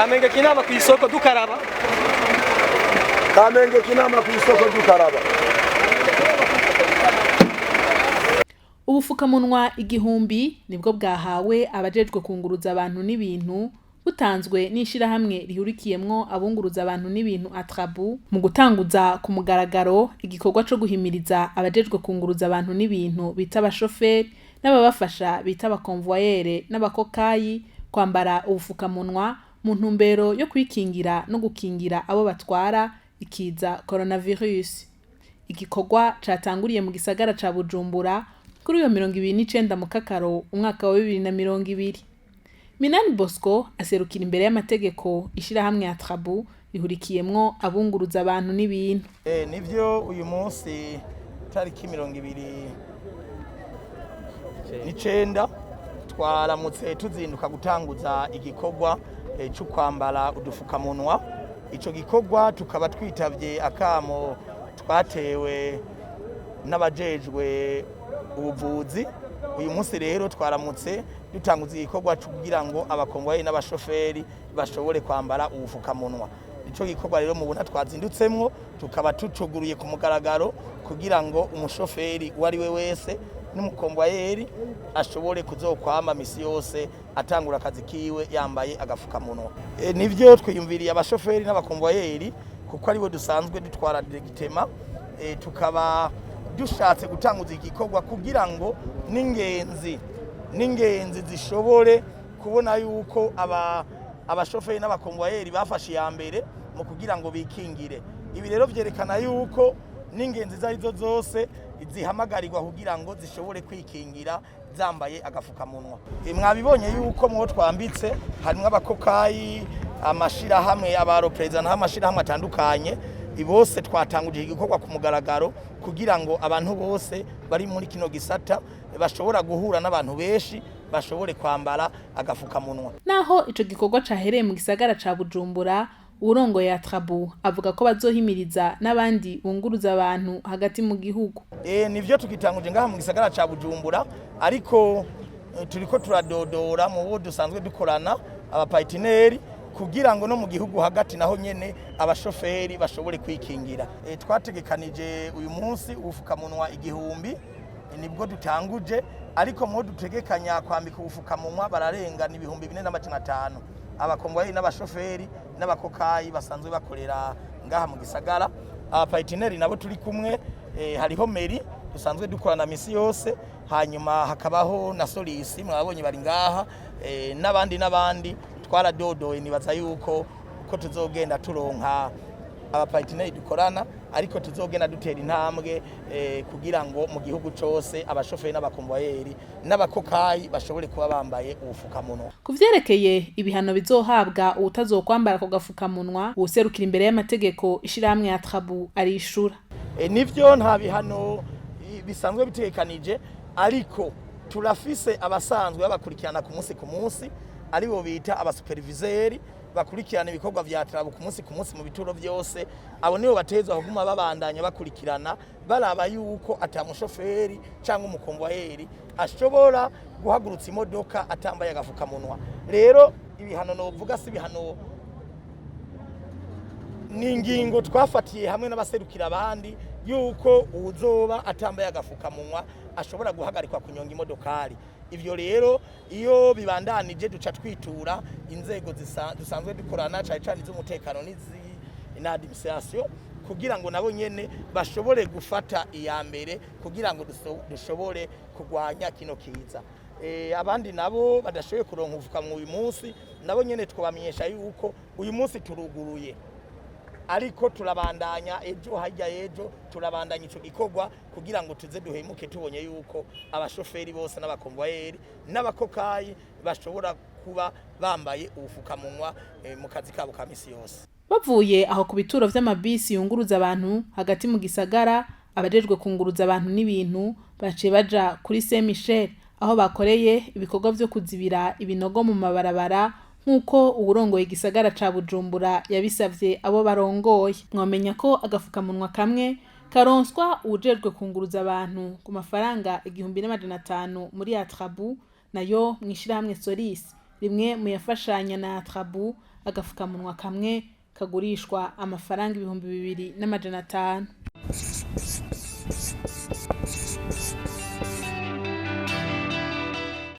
Kamenge Kinama ku isoko dukaraba. Kamenge Kinama ku isoko dukaraba. Ubufukamunwa 1000 nibwo bwahawe abajejwe kunguruza abantu n'ibintu, butanzwe n'ishirahamwe rihurikiyemwo abunguruza abantu n'ibintu Atrabu, mu gutanguza ku mugaragaro igikorwa co guhimiriza abajejwe kunguruza abantu n'ibintu bita abashoferi n'ababafasha bita abakonvoyere n'abakokayi kwambara ubufukamunwa mu ntumbero yo kwikingira no gukingira abo batwara ikiza coronavirus. Igikorwa catanguriye mu gisagara ca Bujumbura kuri uyo 29 Mukakaro umwaka wa 2020. Minani Bosco aserukira imbere y'amategeko ishirahamwe Atrabu rihurikiyemwo abunguruza abantu n'ibintu. Nivyo, uyu munsi tariki 29 twaramutse tuzinduka gutanguza igikorwa cyo kwambara udufukamunwa. Ico gikorwa tukaba twitavye akamo twatewe n'abajejwe ubuvuzi. Uyu munsi rero twaramutse dutanguza igikorwa kugira ngo abakongwayi n'abashoferi bashobore kwambara ubufukamunwa. Ico gikorwa rero mubona twazindutsemwo, tukaba tucuguruye ku mugaragaro kugira ngo umushoferi uwo ari we wese n'umukomvayeri ashobore kuzokwama misi yose atangura akazi kiwe yambaye agafukamunwa. Nivyo, twiyumviriye abashoferi n'abakomvayeri kuko aribo dusanzwe dutwara directement, tukaba dushatse gutanguza igikorwa kugira ngo n'ingenzi zishobore kubona yuko abashoferi n'abakomvayeri bafashe iya mbere mu kugira ngo bikingire. Ibi rero vyerekana yuko n'ingenzi izo arizo zose zihamagarirwa kugira ngo zishobore kwikingira zambaye agafukamunwa. Mwabibonye yuko mwo twambitse harimwo abakokayi, amashirahamwe, abaropereza n'amashirahamwe atandukanye. Bose twatanguje igikorwa ku mugaragaro kugira ngo abantu bose bari muri kino gisata bashobora guhura n'abantu benshi bashobore kwambara agafukamunwa. Naho ico gikorwa cahereye mu gisagara ca Bujumbura, uwurongoye Atrabu avuga ko bazohimiriza n'abandi bunguruza abantu hagati mu gihugu. Nivyo, tugitanguje ngaha mu gisagara ca Bujumbura, ariko turiko turadodora mu bo dusanzwe dukorana, abaparteneri, kugira ngo no mu gihugu hagati naho nyene abashoferi bashobore kwikingira. Twategekanije uyu munsi ubufukamunwa 1000, nibwo dutanguje, ariko mu dutegekanya kwambika ubufukamunwa bararenga ni 4500, abakomboyi n'abashoferi n'abakokayi basanzwe bakorera ngaha mu gisagara. Abaparteneri nabo turi kumwe, hariho meri dusanzwe dukorana misi yose, hanyuma hakabaho na Solisi mwabonye bari ngaha, n'abandi n'abandi twaradodoye. Nibaza yuko uko tuzogenda turonka abaparteneri dukorana, ariko tuzogenda dutera intambwe kugira ngo mu gihugu cose abashoferi n'abakomboyeri n'abakokayi bashobore kuba bambaye ubufukamunwa. Ku vyerekeye ibihano bizohabwa uwutazokwambara ako gafukamunwa, uwuserukira imbere y'amategeko ishirahamwe Atrabu arishura. Nivyo, nta bihano bisanzwe bitegekanije, ariko turafise abasanzwe babakurikirana ku munsi ku munsi, aribo bita abasuperviseri bakurikirana ibikorwa vya Trabu ku munsi ku munsi mu bituro vyose. Abo nibo batezwa kuguma babandanya bakurikirana, baraba yuko ata mushoferi cyangwa umukomvayeri ashobora guhagurutsa imodoka atambaye agafukamunwa. Rero ibihano novuga si ibihano, ni ingingo twafatiye hamwe n'abaserukira abandi yuko uwuzoba atambaye agafukamunwa ashobora guhagarikwa kunyonga imodokari. Ivyo rero iyo bibandanije duca twitura inzego dusanzwe dukorana, cane cane iz'umutekano na administration, kugira ngo nabo nyene bashobore gufata iya mbere kugira ngo dushobore kurwanya kino kiza. Abandi nabo badashoboye kuronka ubufukamunwa uyu munsi, nabo nyene twabamenyesha yuko uyu munsi turuguruye, ariko turabandanya ejo, harya ejo turabandanya ico gikorwa kugira ngo tuze duhemuke tubonye yuko abashoferi bose n'abakomvayeri n'abakokayi bashobora kuba bambaye ubufukamunwa mu kazi kabo ka misi yose. Bavuye aho ku bituro vy'amabisi yunguruza abantu hagati mu gisagara, abajejwe kunguruza abantu n'ibintu baciye baja kuri Saint Michel, aho bakoreye ibikorwa vyo kuzibira ibinogo mu mabarabara, nk'uko uwurongoye igisagara ca Bujumbura yabisavye abo barongoye. Mwomenya ko agafukamunwa kamwe karonswa uwujejwe kunguruza abantu ku mafaranga 1500 muri Atrabu, nayo mw'ishirahamwe Solis, rimwe mu yafashanya na Atrabu. Agafukamunwa kamwe kagurishwa amafaranga 2500.